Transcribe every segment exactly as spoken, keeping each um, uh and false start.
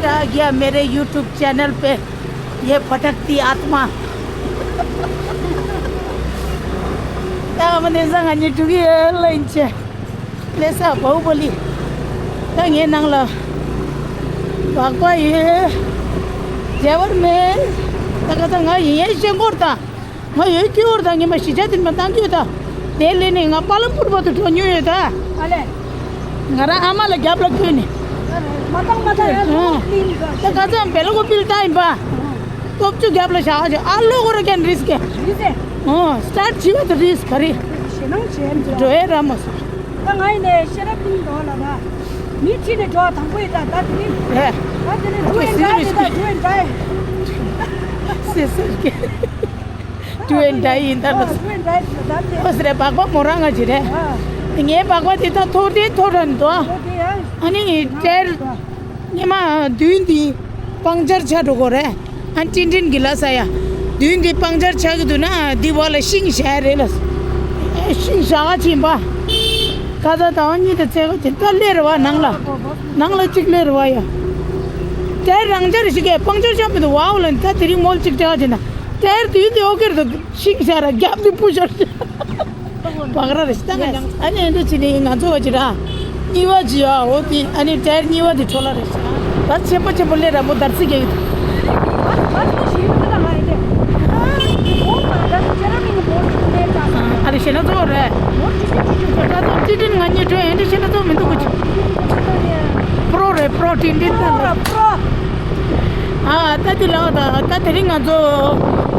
आ गया मेरे YouTube channel पे ये भटकती आत्मा। ད་ཨ་མ་ནེ་ས་ང་གཉིས་འགྲོ་གི་ཡོད་ལ་ཡིན་ཆེ། ལས་ས་བའུ་པ་ལི། ད་ངའི་ནང་ལ་སྦག་སྦག་ཡོད། བརྗེད་པར་མེད། ད་ག་ད་ང་ཡིན་ཡས་ཤེས་འགོར་དང་། ང་ཡོད་སྐྱོར་དང་ཉི་མ་བཞི་ཆ་དེ་མ་བཏང་རྒྱུ་ད། དེ་ལས་ནས་ང་པ་ལམ་པུར་བར་དུ་འགྲོ་མྱོང་ཡོད་ད། ཨ་ལས། ང་རང་ཨ་མ་ལ་རྒྱབ་ལ་བསྐོས་ནས། མ་བཏང་མ་བཏང་ཡ་ཨ། ད་ཁ་སང་བེ་ལ་ཀོ་པིལ་ད་ཡིན་པ། སྟོབས་བཅུ་རྒྱབ་ལ་བཞག་ཨ་ཅོ་ཨ་ལོ་གོ་ར་ཀན་རིས་ཀེ། རིས་ཀེ། ཨོ་སི་ཊར་ཊི་བྱེད་པ་དང་རིས་ག་རེ། ཞེད་སྣང་བྱེད་འགྲོ་ཡ་ར་མ་སོང་། ད་ང་ཡིན་ནས་ཤེས་རབ་ཀུན་འགྲོ་ལ་ན། མི་ཁྲིད་ནས་འགྲོ་བ་དང་པོ་ཡིན་ད་ད་དེ་ནི། ཧེ། ད་དེ་ནི་ཌུ་ཨེན་ཌའི་ཡིན་ད་ཌུ་ཨེན་ཌའི། སེ་སེ་ཀེ། ཌུ་ཨེན་ཌའི་ཡིན་ད་ལོ། ཌུ་ཨེན་ཌའི་ད་དེ། ཨོ་སི་རེ་སྦག་སྦག་མོ་རང་ང་ཅི་རེད། ངའི་སྦག་སྦག་དེ་ད་ཐོར་དེ་ཐོར་ར་འདུག་ཨ་ནི་ངའི་ཊ་ཡར། སྔོན་མ་མདུན་འདི་པང་ཆར་ཆགས་འགྲོ་གོ་རེད། ཨ་ཏིན་ཏིན་གི་ལ་ས་ཡ། མདུན་འདི་པང་ཆར་ཆགས་ཀྱི་འདུག་ན་འདི་བ་ལ་ཤིང་བཞག་རེད་ལ། ཤིང་བཞག་ཕྱིན་པ། ཁ་ཚ་དང་གཉིས་དང་རྩེ་གོ་དེ་ད་སླེབས་རེད་བ་ནང་ལ། ནང་ལ་གཅིག་སླེབས་རེད་བ་ཡ། ཊ་ཡར་རང་འཇགས་ཤིག་གས་པང་ཆར་ཆགས་མི་འདུག་བའོ་ལ་ད་དེ་རིང་མོལ་གཅིག་སྤྲད་ཅེ་ན། ཊ་ཡར་དུས་དེ་ཨོ་ཁེ་རེད་འདུག་ཤིང་བཞག་ར་རྒྱབ་དེ་ཕུ་ཤོར། བག་ར་རེ་ཞིག་ད་ང་ཡང་ཨ་ནི་འདི་ཅི་ནི་ང་ཚོ་བ་ཅི་ར། གཉིས་པ་ཅི་ཡ་འོ་དེ་ཨ་ནི་ཊ་ཡར་གཉིས་པ་དེ་འཕྲོ་ལ་རེ་ཞིག་བ་ཆེན་པོ་ཆེན་པོ་སླེབས་ར་མོ་དར་ཚིག་གེ་ཡོད། ཨ་རེ་ཞེ་ན་ཚོ་རེད། ད་ཚོ་ཅི་ཏིན་ང་གཉིས་འགྲོ་ཨེ་འདི་ཞེ་ན་ཚོ་མི་འདུག་གི་ཅི། པྲོ་རེད་པྲོ་ཏིན་ཏིན་ད་ལ། ཨ་ད་དེ་ལ་ད་ད་དེ་རིང་ང་ཚོ་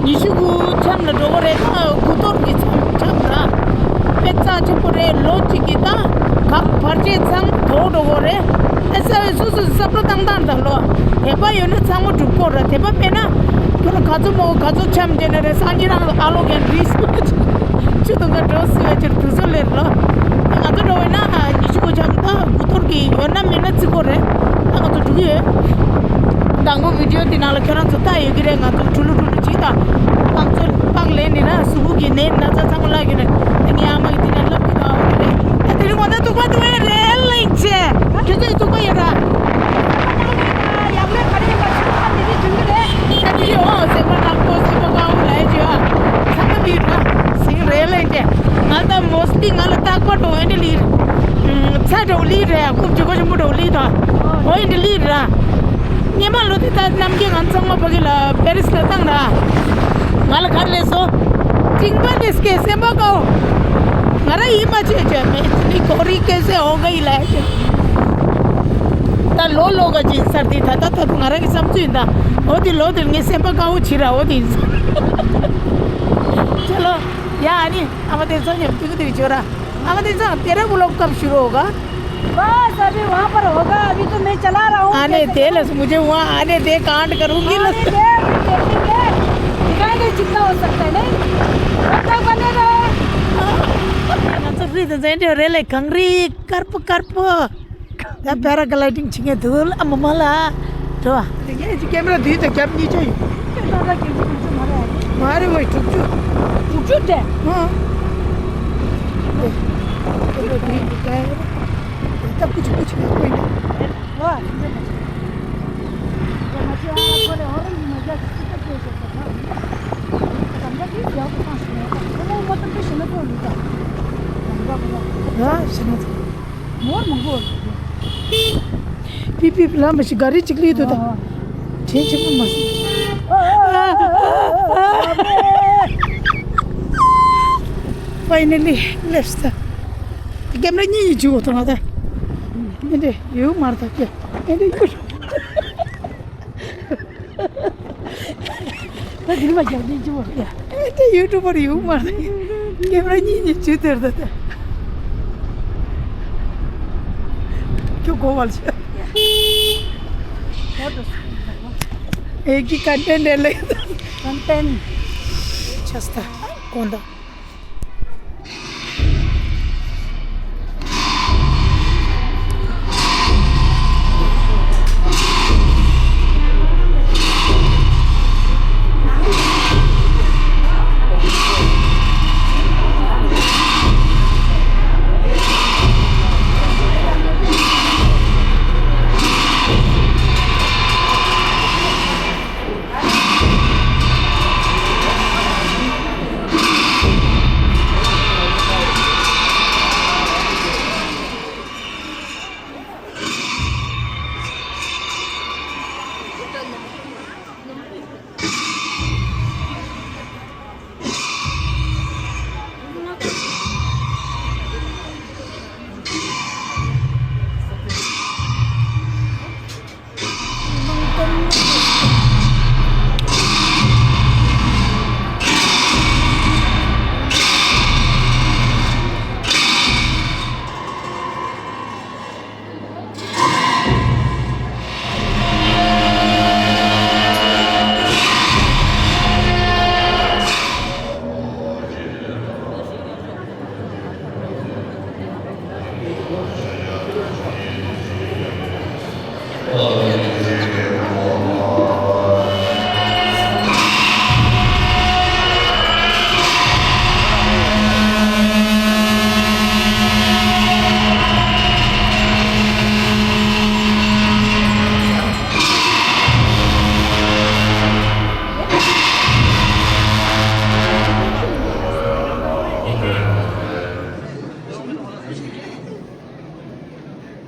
ཉི་ཤུ་དགུ་འཆམ་ལ་འགྲོ་གི་རེད། ད་དགུ་གཏོར་གྱི་འཆམ་འཆམ་ར་དཔེ་རྩ་ཆེན་པོ་རེད། ལོ་གཅིག་གི་ད་ག་བར་ཆད་ཚང་དོ་འགྲོ་གི་རེད། ཨེ་ས་བའི་སུ་སུ་བསམ་བློ་བཏང་སྟངས་དང་ལོ་དད་པ་ཡོད་ན་ཚང་མ་འགྲུབ་གོ་ར། དད་པ་མེད་ན་ཁྱོད་ལ་ག་ཚོད་མོ་ག་ཚོད་འཆམ་བྱས་ན་རེད། སང་ཉིན་རང་ལ་ཨ་ལོ་གན་རིས་ཆུ་དུང་ག་འགྲོ་སྲིད་པའི་ཕྱིར་དུས་ཚོད་ལེར་ལོ། ང་ཚོ་འགྲོ་བས་ན་ཉི་ཤུ་དགུ་འཆམ་ད་དགུ་གཏོར་གྱི་ཡོད་ན་མེད་ན་བརྩི་གོ་རེད། ད་ང་ཚོ་འགྲོ་གི་ཡོད། དང་པོ་བི་ཌི་ཡོ་འདི་ནང་ལ་ཁྱོད་རང་ཚོ་ལྟ་ཡོད་ཀྱི་རེད། ང་ཚོ་ཁྲུ་ལུ་ཁྲུ་ལུ་བྱེད་དང་། པག་ཚོད་པག་ལེན་ནི་ར་གཟུགས་པོ་གི་ནད་ན་ཚ་ཚང་མ་བརླག་གི་རེད། ད་ངའི་ཨ་མ་གི་འདི་ནས་ལབ་ཀྱི་ད་འོ་དེ་རེད། ད་དེ་རིང་ང་ཚོ་ཐུག་པ་ཐུག་ཡ་རེད་ལེན་ཆེ། ཁྱོད་ཚོ་ཡི་ཐུག་པ་ཡོད་ར། ཡག་ལེ་ག་རེ་ཡིན་པ་ཆུ་ཚང་འདི་རིགས་བྱུང་གི་རེད། ད་དེ་རིང་འོ་སེམས་པ་ནག་པོ་སེམས་པ་དཀར་པོ་ལས་ཀྱི་ཡོད། ཚང་མ་འདི་ར་ཟིང་རེད་ལེན་ཆེ། ང་ད་མོ་སི་ལི་ང་ལ་རྟག་པར་འོ་ཨེ་འདྲ་ལི་རེད། ཚ་འགྲོ་ལི་རེད། རྐུབ་ཀྱི་གོ་ཆེན་པོ་འགྲོ་ལི་དང་། འོ་ཨེ་འདྲ་ལི་ར། སྔོན་མ་ལོ་དེ་ད་རྣམ་རྒྱལ་ང་ཚང་མ་ཕ་གི་ལ་པེ་རིས་ལ་བཏང་ར། ང་ལ་ག་རེ་ལས་སོ། ཅིང་པ་ནེ་སྐད་སེམས་པ་དཀར། ང་ར་ཡིད་མ་ཆེས་ཅོ་མེད་ནི་གོ་རི་སྐད་སེ་འོ་ག་ཡི་ལ་ཅོ། ད་ལོ་ལོ་ག་ཅིག་སར་དེ་ད་ད་ད་དུ་ང་ར་གི་བསམ་ཚུལ་ཡིན་ད། འོ་དེ་ལོ་དེར་ངའི་སེམས་པ་དཀར་བོ་བྱི་ར་འོ་དེ་ཡིན་ས། ཅོ་ལོ། ཡ་ཨ་ནི་ཨ་མ་དེ་ཚོ་ཉམས་ཏིག་ཏིག་ཅོ་ར། ཨ་མ་དེ་ཚང་तेरा व्लॉग कब शुरू होगा? बस अभी वहाँ पर होगा, अभी तो मैं चला रहा हूँ। आने दे लस मुझे वहाँ आने दे, कांड करूँगी लस। आने दे, अभी देखेंगे। दिखाई दे जितना हो सकता है, नहीं? तब तक बने रहो। ང་ཚོ་རི་དང་ཟན་འདྲ་རེ་ལེ་གངས་རི་དཀར་པོ་དཀར་པོ། ད་པེ་ར་ག་ལའི་ཌིང་བྱེད་མཁན་འདུག་ཨ་མ་མ་ལ། འགྲོ། དེ་ངས་ཀྱི་ཀེམ་ར་དུས་དང་རྒྱབ་གཉིས་ཆ་ཡོད། ཀེམ་ར་གྱོན་གྱི་དུས་ཚོད་མ་རེད། མ་རེད་བས་དྲུག་ཅུ། དྲུག་ཅུ་དེ། ཧ། ཀེམ་ར་དུས་དང་རྒྱབ། ད་ཀུ་ཅི་ཀུ་ཅི་ཡག་པོ་ཡིན། ཧ། ཡ་ཞེ་ན་ཚ། མོར་མང་པོ། པི་པི་ལམ་ཞིག་ག་རེ་ཅིག་ལུས་འདུག་ད། དྲན་ཆེན་པོ་མ་སོང་། Finally left the། ཀེམ་ར་གཉིས་ཡིན་ཅིག་འོ་ཐོང་ད། ཨེ་འདྲ་ཡོད་མ་རེད་ད་ཀེ། ཨེ་འདྲ་ཡོད། ད་འདིར་མ་རྒྱག་གིན་ཅི་བ་ཡ། ཨེ་དེ་ཡུ་ཊུབ་པར་ཡོང་མ་རེད། ཀེམ་ར་གཉིས་གཉིས་ཇུས་དེར་ད་ད། ཁྱོད་གོ་བ་ལ་ཤ། ཨེ་ཀི་ཀོན་ཊེན་ཊི་ལེ། ཀོན་ཊེན་ཊི། ཆ་སྟ་གོང་ད།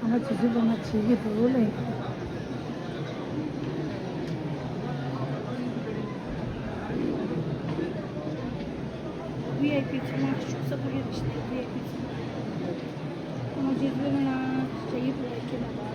ཨ་མ་ཇི་ལྟར་འདུག་ན་བྱེད་ཀྱི་འདུག་ལེ། ཝི་ཨའི་པི་ཚང་མ་ཤུགས་ས་པོ་ཡོད་ཞིག་ཝི་ཨའི་པི་ཚང་མ། ཨ་མ་ཇི་ལྟར་འདུག་ན་ཇ་ཡི་པོ་ཡ་ཁྱེད་ན་བ།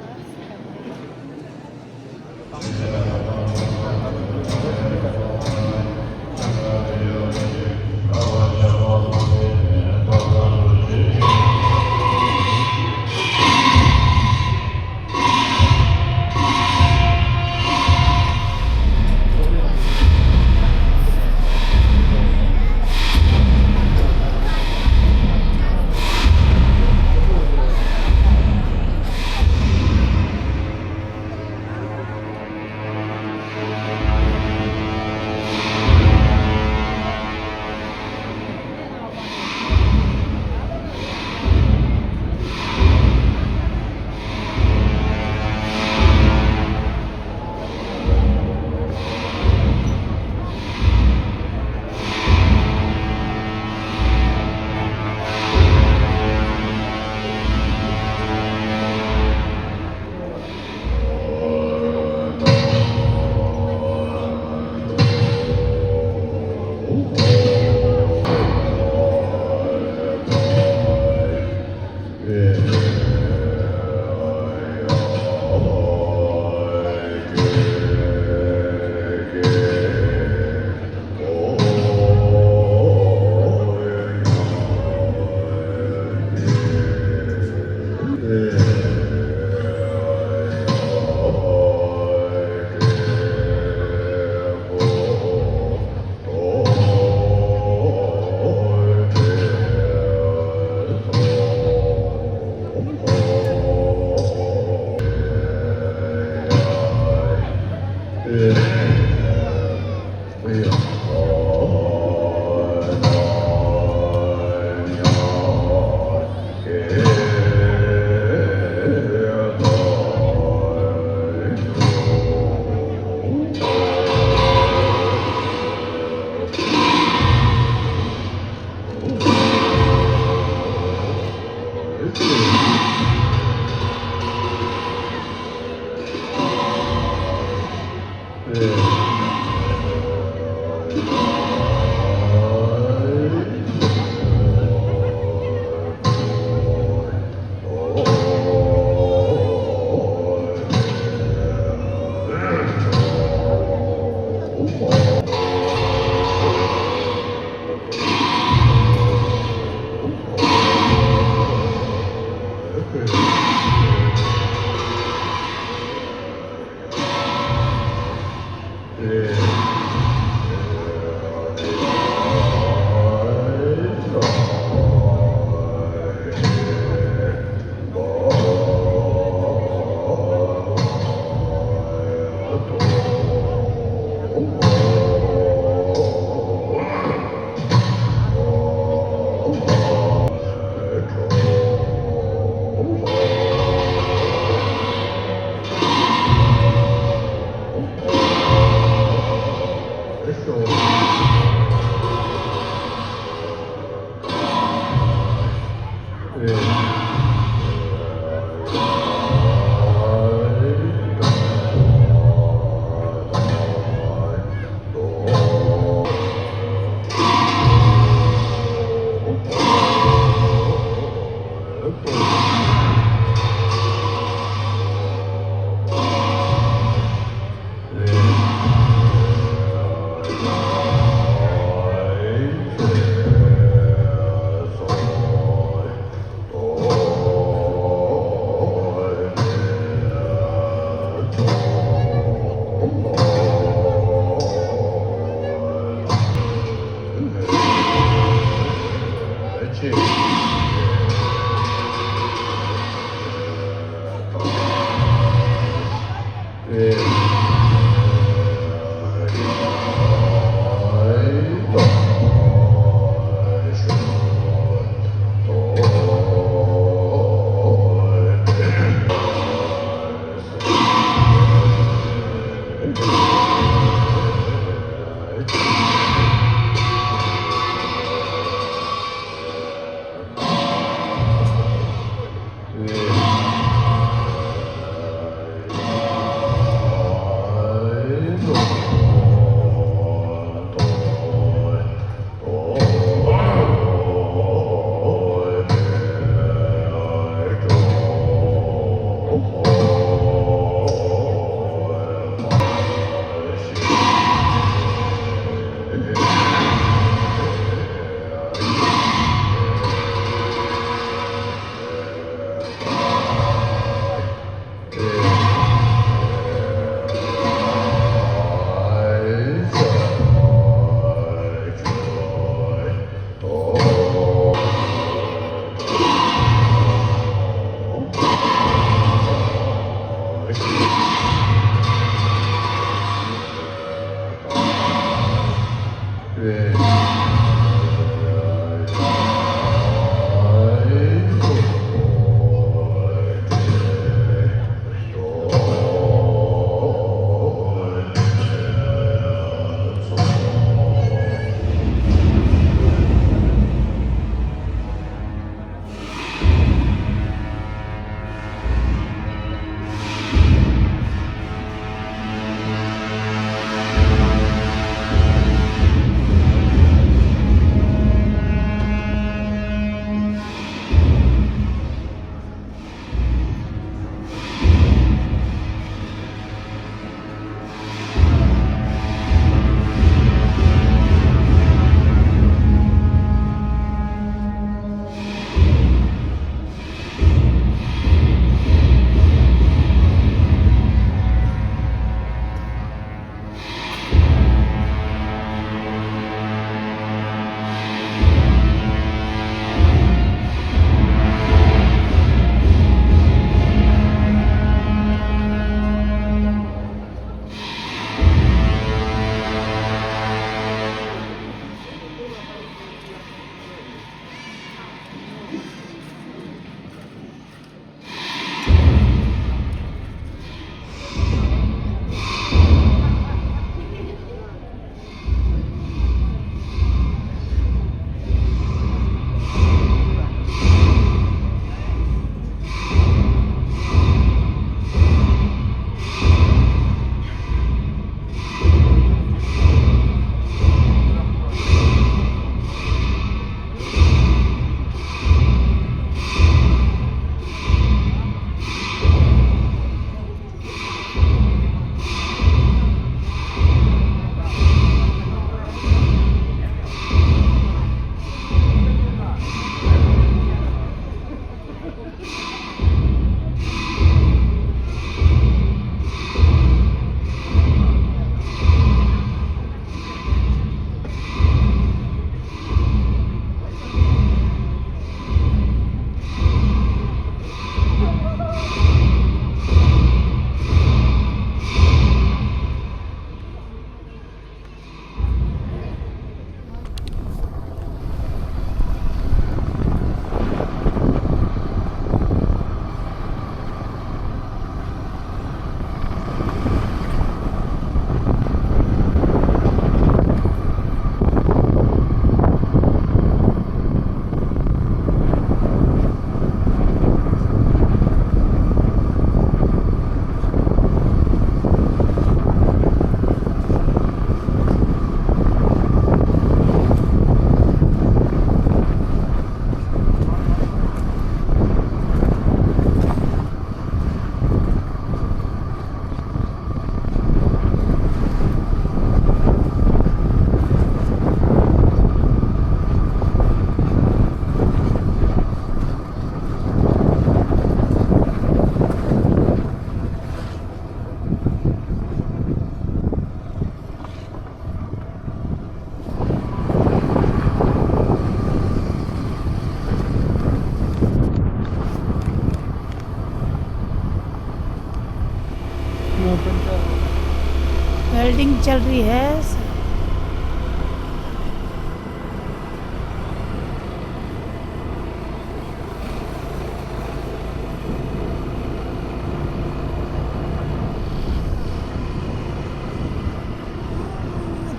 वेल्डिंग चल रही है।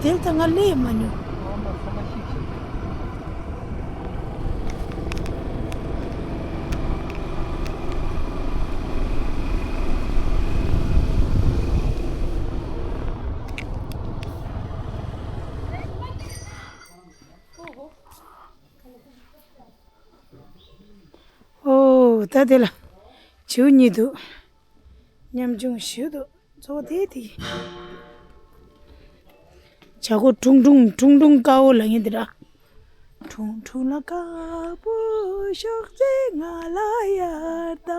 दिल तो ང་ལས་མ་ཉོ། ཨོ། ད་དེ་ལ་བྱིའུ་གཉིས་འདུག་མཉམ་ཆུང་བྱིའུ་འདུག་གཙོ་བོ་དེ་དེ། བྱ་སྒོ་ཁྲུང་ཁྲུང་ཁྲུང་ཁྲུང་དཀར་པོ་ལ་ཡིན་དེ་འདྲ། ཁྲུང་ཁྲུང་ལ་དཀར་པོ་ཤོག་ཚེ་ང་ལ་ཡར་ད།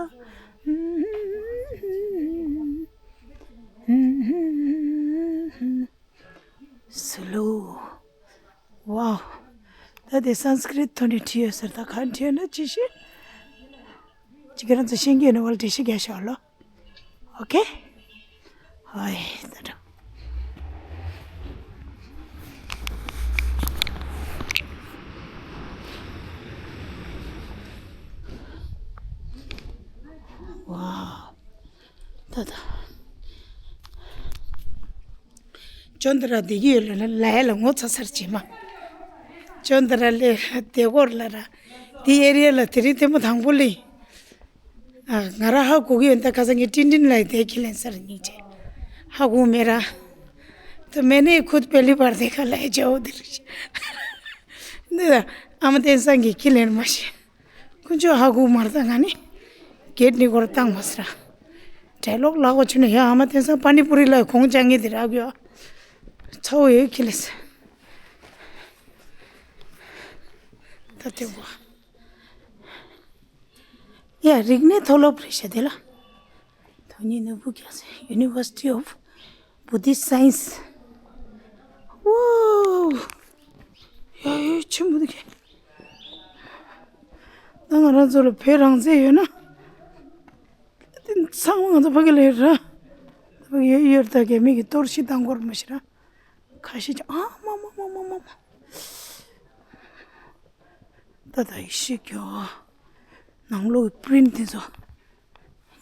སི་ལོ། ཝའོ། ད་དེ་སཾ་སྐྲྀཏ་ཐོག་ནས་བྲིས་ཡོད་ཟེར། ད་ག་བྲིས་ཡོད་ན་ཅི་ཤེས། ཅི་ག་རང་ཚོ་ཤེས་ཀྱི་ཡོད་ན་ཝལ་འགྲེལ་བཤད་རྒྱག་ཤོག་ལོ། ཨོ་ཁེ། ཧོའི་ད་དྲ། ཝའོ། ད་ད། ཅོན་ཏ་ར་བསྡད་ཀྱི་ཡོད་ལ་ལ་ལ་ཡ་ལ་ངོ་ཚ་ཚར་བྱེད་མ། ཅོན་ཏ་ར་ལས་བསྡད་སྐོར་ལ་ར། འདི་ཨེ་རི་ཡ་ལ་དེ་རིང་ཐེངས་མ་དང་པོ་ལས། ཨ། ང་ར་ཧ་གོ་གི་ཡོད། ད་ཁ་སང་ངས་ཏིན་ཏིན་ལ་དེ་ཁས་ལེན་ས་ར་སྙིང་རྗེ། ཧ་གོ་མེད་ར། ད་མེ་ནེ་ཁུད་པེ་ལི་བར་དེ་ཁ་ལ་ཡ་ཇའོ་དེ་རེད། འདི་ད་ཨ་མ་བསྟན་སངས་ཀྱིས་ཁས་ལེན་མ་ཤེས། ཁོ་ཚོས་ཧ་གོ་མ་རེད། ད་ང་ནི་གེད་ནི་སྐོར་བཏང་མ་ཟེར། གྲྭའི་ལོག་ལག་པ་ཆུ་ནས་ཡ་ཨ་མ་བསྟན་སངས་པ་ནི་པུ་རི་ལ་གོང་ཅང་ངེ་དེ་རག་ཡོད། ཚ་བོ་ཡོད་ཁི་ལེ་ས། ད་དེ་བ། ཡ་རིག་གནས་མཐོ་སློབ་རེད་ཤག་དེ་ལ། དོན་ནི་ནོར་བུ་རྒྱལ་མཚན། University of Buddhist Science། ཝོའོ། ཡ་ཡོད་ཆེན་པོ་འདུག་གས། ད་ང་རང་ཚོ་ལ་བོད་རང་བཙན་ཡོད་ན། དེ་ཚང་མ་ང་ཚོ་ཕ་གི་ལ་ཡོད་ར། ཕ་གི་ཡོད་ཡོད་ད་གས་མི་གི་གཏོར་བཤིག་བཏང་དགོས་རེད་མ་གཞི་ར། ཁ་ཤས་ཀྱང་ཨ་མ་མ་མ་མ་མ་མ། ད་ད་ཡེ་ཤེས་ཀྱོ། ནང་ལོགས་ཀྱི་པི་རིན་ཊི་དེ་ཚོ།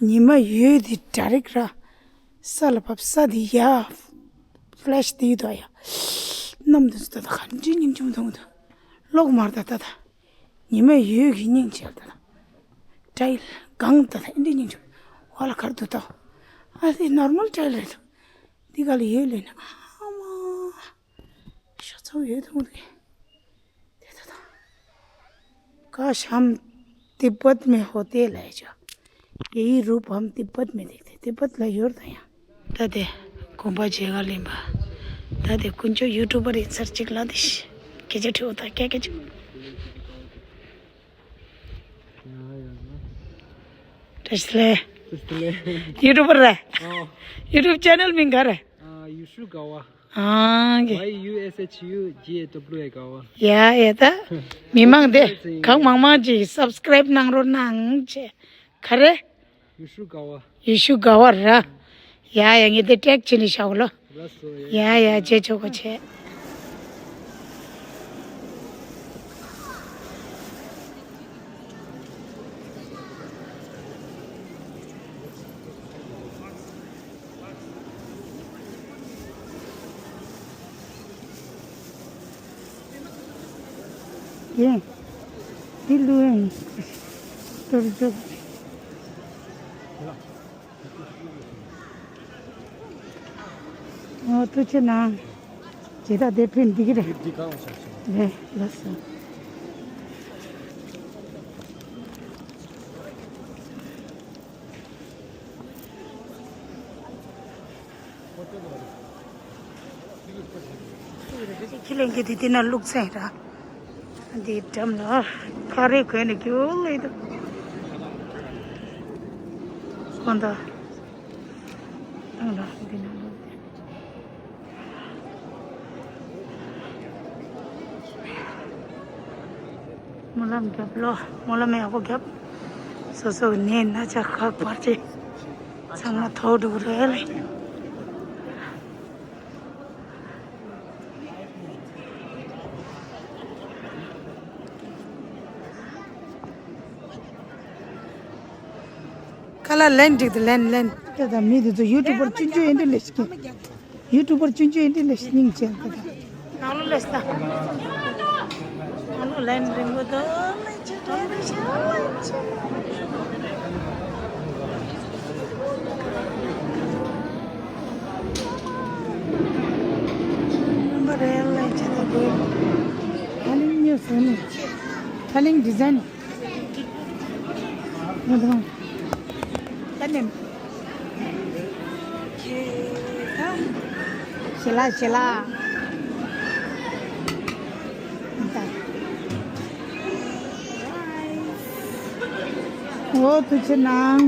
ཉི་མ་ཡོད་དེ་ཌའི་རེག་ར། ས་ལ་བབས། ས་དེ་ཡ། ཕི་ལེ་ཤི་དེ་ཡོད་དོ་ཡ། གནམ་དེ་ཚོ་ད་ད་ག་འདྲའི་སྙིང་རྗེ་མོ་མཐོང་གི་འདུག་ལོག་མར་ད་ད་ད། ཉི་མ་ཡོད་ཀྱི་སྙིང་རྗེ་ད་ད། ཊའིལ་གང་ད་ད་འདྲའི་སྙིང་རྗེ། ཨོ་ལ་གར་འདུག་ད། ཨ་དེ་ནོར་མལ་ཊའིལ་རེད་འདུག་འདི་ག་ལ་ཡོད་ལས་ན་ཨ་མ། ཤ་ཚ་བོ་ཡོད་མཐོང་གི་འདུག་དེ་ད་ད། काश हम तिब्बत में होते ལབ་ཡ་ཅོ། यही रूप हम तिब्बत में देखते। तिब्बत ལ་ཡོད་ད་ཡང་། ད་དེ་དགོན་པ་མཇལ་ག་ལེན་པ། ད་དེ་དཀོན་མཆོག་ཡུ་ཊུབ་པར་ཡིན་ཚར་གཅིག་ལ་དེ་ཤི། སྐད་ཆ་དྲི་བ་ད་སྐད་སྐད་ཅིག་བཀྲ་ཤིས་བདེ་ལེགས། བཀྲ་ཤིས་བདེ་ལེགས། ཡུ་ཊུབ་པར་རེད། ཨོ། ཡུ་ཊུབ་ཅེ་ནལ་མིང་ག་རེད། ཨ། ཡུ་ཤུ་ག་བ། ཨང་ཀི། Y U S H U G A W A ག་བ། ཡ་ཡ་ད། མི་མང་དེ་གང་མང་མང་ཅིག་སབ་སི་ཀ་རེབ་གནང་རོགས་གནང་བྱས། ག་རེ། ཡུ་ཤུ་ག་བ། ཡུ་ཤུ་ག་བ་ར། ཡ་ཡ་ངས་དེ་ཊེག་བྱས་ནས་བཞག་གོ་ལོ། ལགས་སོ། ཡ་ཡ་རྗེས་ཆོག་གོ་བྱས། ཡིན། འདི་ལུས་ཡིན། གཏོར་རྒྱུ། ཨོ་ཐུགས་རྗེ་གནང་། ཇི་ལྟར་དེ་ཕན་འདི་གི་རེད། འདི་གང་བྱ་ཞིང་། རེད་ལགས་སོ། ཁྱི་ལེན་གྱི་དེ་དེ་ན་བླུགས་ཚན་ར། འདི་འགྲམ་ལ་ཁ་རས་གོན་ནས་རྒྱུག་ལེ་འདུག་ཁོ་འདི་ནང་ལ་འདི་ནང་ལ། སྨོན་ལམ་རྒྱབ་ལོ། སྨོན་ལམ་ཡག་པོ་རྒྱབ། སོ་སོ་གི་ནད་ན་ཚ་ཁག་བར་ཆད་ཚང་མ་ཐོག་འགྲོ་གི་རེད་ལེ། ལ་ལན་འགྲིག་ཏུ་ལན་ལན། ད་ད་མི་དེ་ཚོ་ཡུ་ཊུབ་པར་ཆུང་ཆུང་ཡིན་དུས་ལས་ཤིག་ཡུ་ཊུབ་པར་ཆུང་ཆུང་ཡིན་དུས་ལས་ཤིག་སྙིང་རྗེ་ད་ད། ནང་ལོ་ལས་ད། ནང་ལོ་ལན་རིང་པོ་དང་ལན་ཆེ་དང་ལན་ཆེ་ལན་ཆེ། རིང་པོ་རེད་ལན་ཆེ་དང་དགོས། ད་ལིང་ཉོས་སོང་ནས། ད་ལིང་ཌི་ཛའིན། ང་དང་། ད་ནེམ། ཁྱེད་ད། ཞི་ལ་ཞི་ལ། ད། འོ་ཐུགས་ཆེ་གནང་།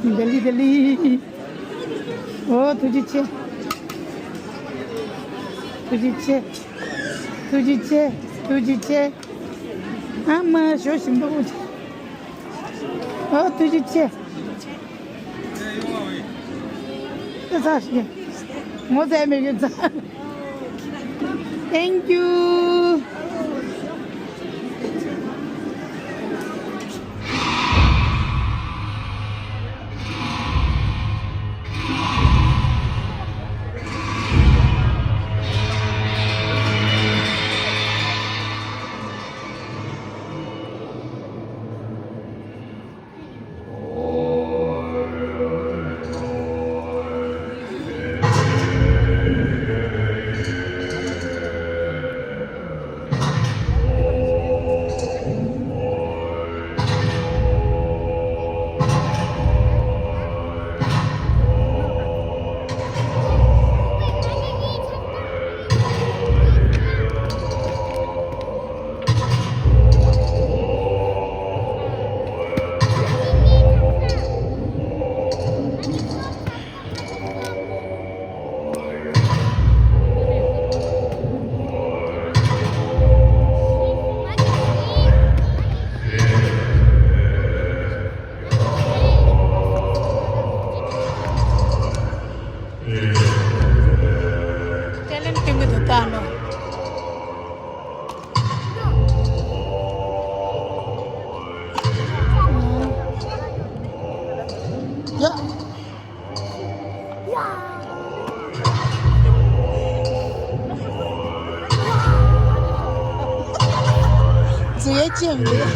བདེ་ལེགས་བདེ་ལེགས། འོ་ཐུགས་རྗེ་ཆེ། ཐུགས་རྗེ་ཆེ། ཐུགས་རྗེ་ཆེ། ཐུགས་རྗེ་ཆེ། ཨ་མ་ཞོ་ཞིམ་པོ། འོ་ཐུགས་རྗེ་ཆེ། ཨ་ཚ་ཞིག་ངོ་ཚ་མེད་གི་ཚ། Thank you. ཏེ་ལན་ཏིང་གི་དུ་ད་ནོ། ཡ། ཟེར་ཡ་ཅི་ཡང་མེད།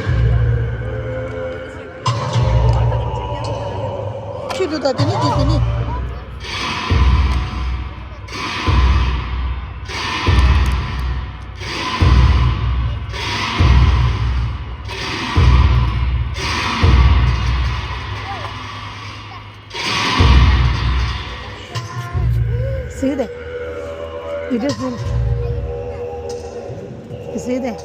ཁྱོད་དུ་ད་དེ་ནི་དེ་དེ་ནི། See you there. You just win. You see there.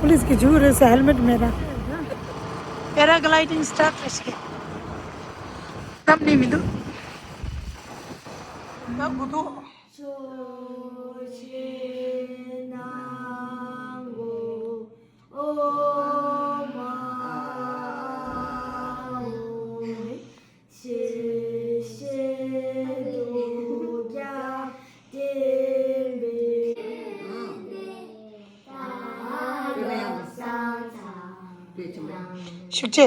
Police की झूठ है, हेलमेट मेरा। पैराग्लाइडिंग स्टार्ट रश के। तब नहीं मिलू। तब गुदो। ཤུགས་ཆེ།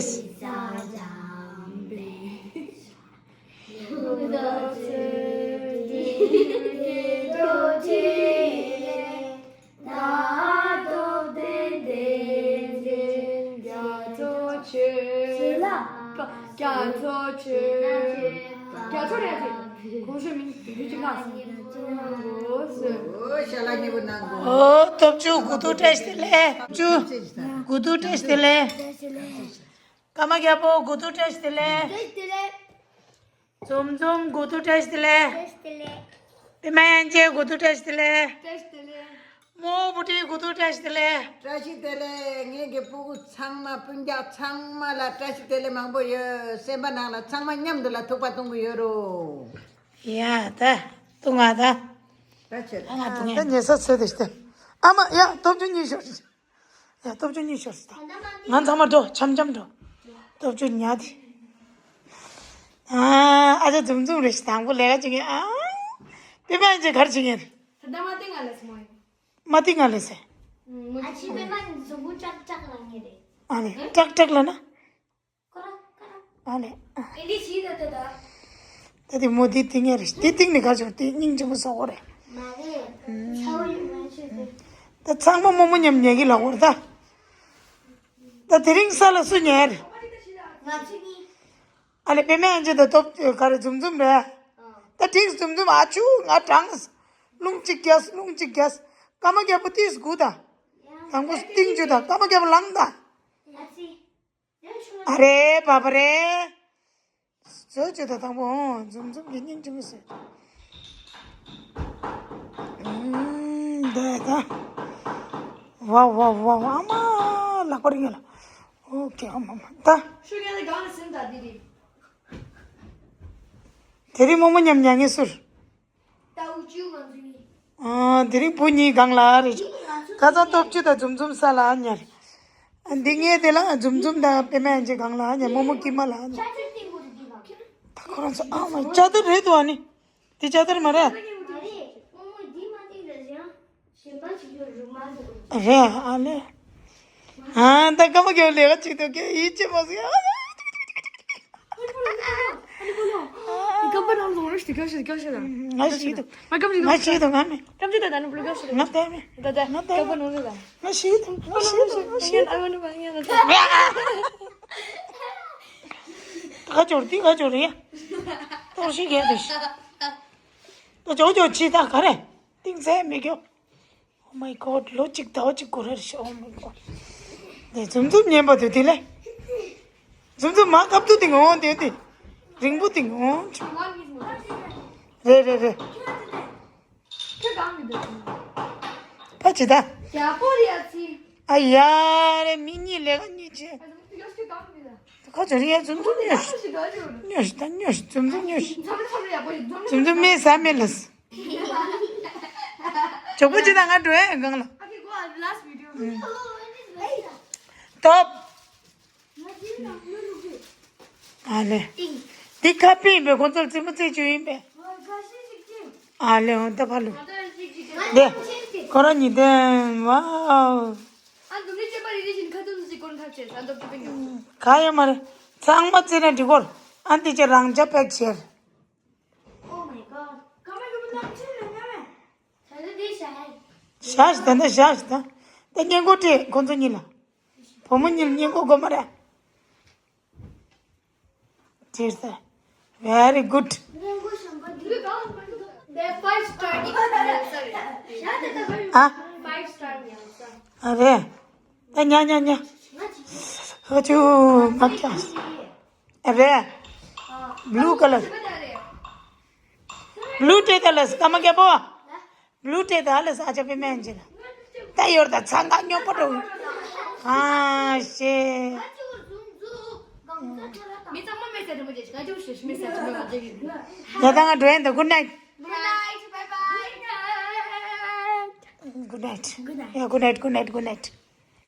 ཨོ་སྟོབས་ཆུ་དགུ་ཐུག་བཀྲ་ཤིས་བདེ་ལེགས། སྟོབས་ཆུ་དགུ་ཐུག་བཀྲ་ཤིས་བདེ་ལེགས། སྐར་མ་རྒྱལ་པོ་དགུ་ཐུག་བཀྲ་ཤིས་བདེ་ལེགས། འཛོམས་འཛོམས་དགུ་ཐུག་བཀྲ་ཤིས་བདེ་ལེགས། པད་མ་དབྱངས་ཅན་དགུ་ཐུག་བཀྲ་ཤིས་བདེ་ལེགས། རྨོ་བུ་ཁྲིད་དགུ་ཐུག་བཀྲ་ཤིས་བདེ་ལེགས། བཀྲ་ཤིས་བདེ་ལེགས། ངེད་ཀྱི་སྤུ་གུ་ཚང་མ་སྤུན་ཀྱག་ཚང་མ་ལ་བཀྲ་ཤིས་བདེ་ལེགས་མང་པོ་ཡོད། སེམས་པ་ནང་ལ་ཚང་མ་མཉམ་དུ་ལ་ཐུག་པ་གཏོང་གི་ཡོད་རོ། ཡ་ད་དུང་ང་ད། ད་ཆེ། ཨ་ང་དུང་ད་ངས། ཉེ་ས་ཚོད་དེ་ཤི་ད། ཨ་མ་ཡ་སྟོབས་ཆུ་གཉིས་ཤོར། ཡ་སྟོབས་ཆུ་གཉིས་ཤོར་སོང་། ང་ཚང་མ་འགྲོ། འཆམ་འཆམ་འགྲོ། སྟོབས་ཆུ་ཉལ་དེ། ཨ་ཨ་ཅག་འཛུམ་འཛུམ་རེད། དང་པོ་ལས་ཀ་བྱེད་མཁན། ཨ་པད་མ་དབྱངས་ཅན་ག་རེ་བྱེད་མཁན་རེད། ད་ལྟ་མ་བསྟན་ང་ལ་སི་མོ་ཡིན། མ་བསྟན་ང་ལ་སི། ཨ་ཕྱི་པད་མ་གཟུགས་པོ་ཀྲག་ཀྲག་ལ་ངེས་རེད། ཨ་ནི་ཀྲག་ཀྲག་ལ་ན། ཁོ་རང་ཁོ་རང་། ཨ་ནི། ཨེ་འདི་ཞིག་ད་ད་ད། ད་དེ་མོ་དེ་སྟེང་ཡ་རེད། དེ་སྟེང་ནས་ག་ཆོག་དེ་སྙིང་རྗེ་མོ་བཟོ་གོ་རེད། མ་རེད། ཚ་བོ་ཡོད་མ་ཆོད་དེ། ད་ཚང་མ་རྨོ་མོ་མཉམ་ཉལ་གི་ལ་གོ་རེད་ད། ད་དེ་རིང་ས་ལ་སུ་ཉལ་རེད། ང་ཚོ་གཉིས། ཨ་ལེ་པད་མ་དབྱངས་ཅན་དང་སྟོབས་ག་རེ་འཛུམ་འཛུམ་རེད། ད་དེ་འཛུམ་འཛུམ། ཨ་ཆུ་ང་གྲང་། རླུང་གཅིག་རྒྱག་རླུང་གཅིག་རྒྱག་སྐར་མ་རྒྱལ་པོ་ཏིས་སྒུག་ད། དང་པོ་སྟེང་ཆུ་ད། སྐར་མ་རྒྱལ་པོ་ལངས་ད། ཨ་རེ་བ་བ་རེ། བཟོ་བྱེད་ད་དང་པོ་འཛུམ་འཛུམ་གྱི་སྙིང་རྗེ་མོ་ཟེར། ཨུམ་ད་ད། ཝ་ཝ་ཝ་ཝ། ཨ་མ་ལག་པ་རིང་ལ། ཨོ་ཀེ། ཨ་མ་མ་ད། ཤུ་ག་ལ་གང་ལ་སེམས་ད་དེ་རེད། དེ་རིང་རྨོ་མོ་མཉམ་ཉལ་ངེས་ཟུར། ད་འུ་ཅུ་ང་ཚོ་གཉིས། ཨ་དེ་རིང་བུ་གཉིས་སྒང་ལ་རེད། ཁ་སང་སྟོབས་ཆུ་དང་འཛུམ་འཛུམ་ས་ལ་ཉལ། ཨ་འདི་ངས་དེ་ལ་འཛུམ་འཛུམ་དང་པད་མ་དབྱངས་ཅན་སྒང་ལ་ཉལ། རྨོ་མོ་དཀྱིལ་མ་ལ་ཉལ། ད་ཁོ་རང་ཚོ་ཨ་མ་ཅ་དར་རེད་དོ། ཨ་ནི་དེ་ཅ་དར་མ་རེད། རེད། ཨ་ལེ། ཨ་ད་སྐར་མ་རྒྱལ་པོ་ལས་ཀ་ཅིག་ཏུ་ཀྱེ་ཡིད་ཆེས་མ་སོང་། ང་ཞིག་ཏུ། ང་ཞིག་ཏུ། ང་མེད། ང་ལྟ་མེད། ང་ལྟ་མེད། ང་ཞིག་ཏུ། ང་ཞིག་ཏུ། ང་ཞིག་ཏུ། ད་ཁ་ཅོར་ཏི་ཁ་ཅོར་ཡ། ཏོར་ཤི་གེ་རེ། ད་ཅོ་ཅོ་ཅི་ད་ག་རེ། ཏིང་ཚེ་མི་སྐྱོ། Oh my god. ལོ་གཅིག་ཟླ་བ་གཅིག་འགོར་རེ་ཤི། Oh my god. དེ་འཛུམ་འཛུམ་ཉན་པ་དེ་དེ་ལས། འཛུམ་འཛུམ་མ་སྐབས་དུ་དེ་ངོ་དེ་དེ། རིང་པོ་དེ་ངོ་། རེད་རེད་རེད། ཁྱོད་གང་གི་འདུག་ཕ་ཅི་ད། ཡག་པོ་རེད་ཨ་ཙི། ཨ་ཡ་རེ་མི་གཉིས་ལས་ཀ་གཉིས་བྱེད། ཁ་ཅོ་རི་ཡ་འཛུམ་འཛུམ་ཉོས་ཤི། ཉོས་ཤི་ད་ཉོས་ཤི། འཛུམ་འཛུམ་ཉོས་ཤི། འཛུམ་འཛུམ་མེད་ས་མེད་ལ། ཇོ་བོ་ཅི་ད་ང་འགྲོ་ཡ་གང་ལ། སྟོབ། ཨ་ལེ། འདི་ཁ་པི་ཡིན་པས། ཁོང་ཚོར་རྩེད་མོ་རྩེད་རྒྱུ་ཡིན་པས། ཨ་ལེ་འོ་ད་ཕ་ལུ། དེ། ཁོ་རང་གཉིས་ལྡན་ཝའོ། ག་ཡོད་མ་རེད། ཚང་མ་རྩེད་ན་འགྲིག་གོ། ཨ་འདི་ཅི་རང་ཅག་པེག་ཆེར། བཞག་ཞིག་ད་ད་བཞག་ཞིག་ད། ད་སྙན་གོ་སྤྲད་ཁོང་ཚོ་གཉིས་ལ། བུ་མོ་གཉིས་ལ་སྙན་གོ་དགོས་མ་རེད། ཅེར་ས། Very good. ཨ། ཨ་རེད། ད་ཉ་ཉ་ཉ། ཨ་ཅུ་མ་ཀྱང་། ཨ་རེད། Blue color. Blue སྤྲད་ད་ལ་སྐར་མ་རྒྱལ་པོ། Blue སྤྲད་ད་ལ་ས་ཆ་པེ་མེན་ཅི་ལ། ད་ཡོར་ད་ཚང་ག་སྨྱོ་པོ་འགྲོ། ཨ་ཤེ། མི་ཚང་མ་མེད་ཟེར་རི་མོ་བྱེད་ཤིག་ག་ཅུ་ཤེས་མེད་ཟེར་རི་མོ་བྱེད་ཀྱི། ད་ང་འགྲོ་ཡིན་ད། Good night. Good night. Bye bye. Good night. Good night. Yeah, good night, good night, good night.